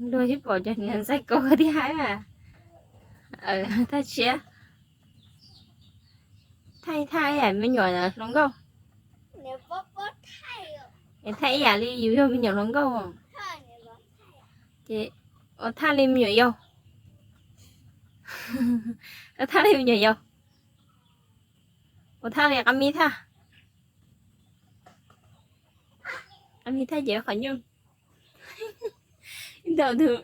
Luag twb pom cov niam ntxawm ko thiab hais mas. Thaj tshiab, thaij thaij me nyuam hluas nkauj. Thaij ib yam li yus yog me nyuam hluas nkauj. Ces ua thaij li me nyuam yaus. Ua thaij li me nyuam yaus. Ua thaij li qab mib thaj. Qab mib thaj ces qhov nyuj. Ntau tus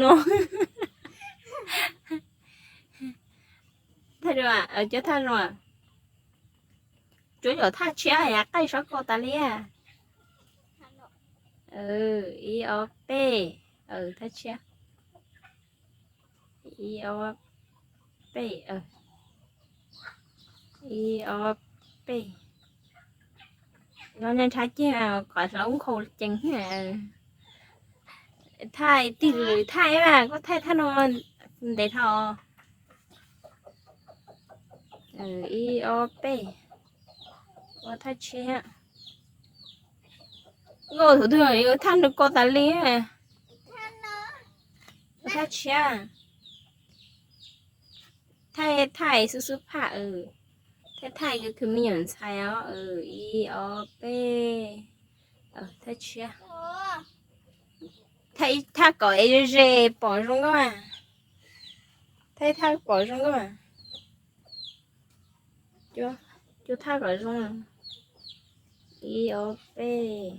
no. Thaj zoo, cov thaj zoo. Tsuav yog thaj tshiab yav qaij sab ko tas li. Ib ob peb, thaj tshiab. Ib ob peb, ib ob peb. Nyob nyob ntshav ciaj kom hlauv nkhaus ceev. Thaij tig lwm thaij mas koj thaij thaj no ntev dhau. Ib ob peb, ua thaj tshiab. Nkauj tus twg yuav thaj nrog ko tas li. Ua thaj tshiab. Thaij thaij xub xub phaj. Thaij thaij khwv me nyuam ntxhais os. Ib ob peb, thaj tshiab. Thaij ib thaj kom ze ze pom zoo nkauj. Thaij ib thaj pom zoo nkauj. Cua thaj kom zoo. Ib ob peb,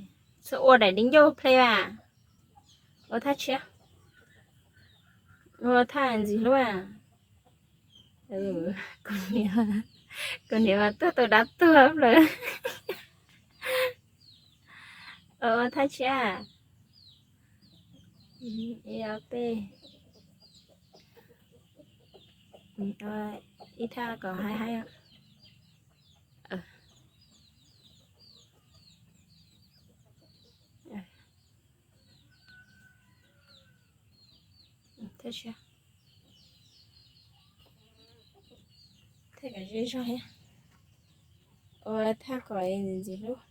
txhob ua daim di ncauj ple as. Ua thaj tshiab. Ua thaj ntxim hlub. Kuv niam mas tuag tau dab tuag plaws. Ua thaj tshiab. Ib ob peb, ib thaj kom haib haib. Thaj tshiab. Thaj kom ze zog thiab. Ua thaj kom ntxim hlub.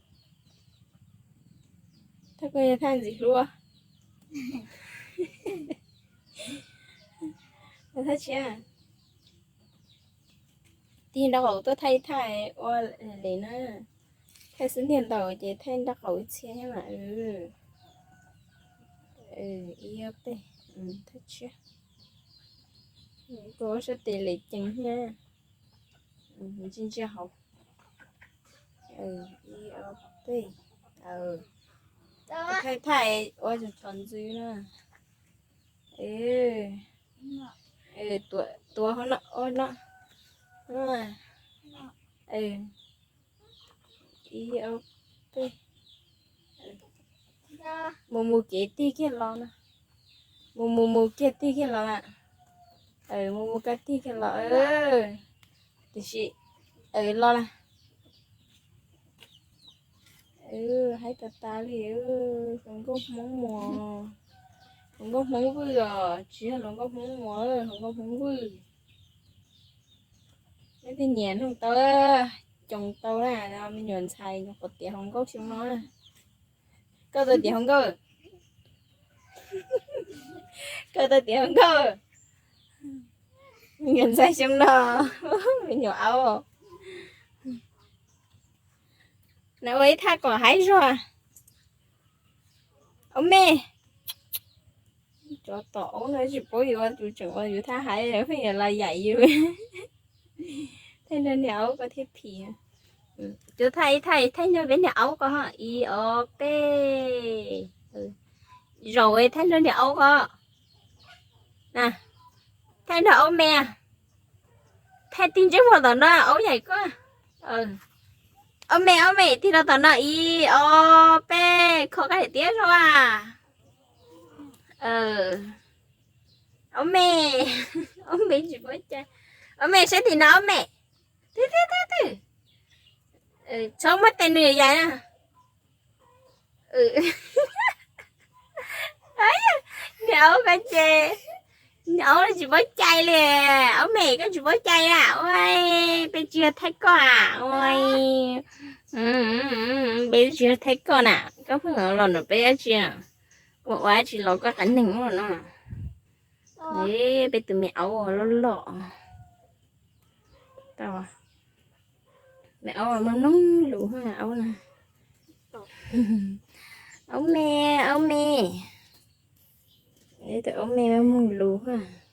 Thaj kom thaj ntxim hlub. Ua thaj tshiab. Tig nraub qaum tuaj thaij ib thaj ua li na. Thaij xub ntiag ntau ces thaij nraub qaum ib txhia thiab mas. Ib ob peb, thaj tshiab. Kua sab tes lem ceev thiab. Ntsia ntsia hauv. Ib ob peb, thaij thaij ua tsom tsom ntxwv na. Tuav hauv no, no. Ib ob peb. Mus mus kev tig kiag los no. Mus mus mus kiag tig kiag los. Mus mus koj tig kiag los. Tiam sis los na. Haib tas tas li. Hluas nkauj Hmoob Muas, hluas nkauj Hmoob Vwj os, tsis yog hluas nkauj Hmoob Muas, hluas nkauj Hmoob Vwj. Neb twb nyiam nug tau, coos tau na, me nyuam ntxhais nyuam qhuav tiav hluas nkauj xyoo no. Koj tau tiav hluas nkauj? Koj tau tiav hluas nkauj? Me nyuam ntxhais xyoo no, me nyuam aub. Na ua ib thaj kom haib zog. Aub me, cov tom aub no tsis paub yuav tus tseem ua yus thaj haib pheej yuav los yaim yus. Thaij nrog niag aub ko thiaj phim. Tus thaij ib thaj thaij nrog peb niag aub ko, ib ob peb. Zaum thaij nrog niag aub ko. Thaij nrog aub me. Thaij tig ntsej muag tom no aub yaim koj. Aub me, aub me tig rau tom no ib ob peb, kho qab daim tiab zoo a. Aub me, aub me tsis paub cai. Aub me saib tim no aub me. Twb twb twb twb. Txhob muab tes nws yaim na. Niag aub ko ces, niag aub tsis paub cai li. Aub me koj tsis paub cai a, ua peb tsis yog thaij koj a, ua peb tsis yog thaij koj na, koj pheej los nram peb dab tsi na. Ua ua tsis los koj qias neeg no. Peb tus me aub loj loj. Me aub muaj noob lus aub na. Aub me, aub me. Tus aub me muaj noob lus.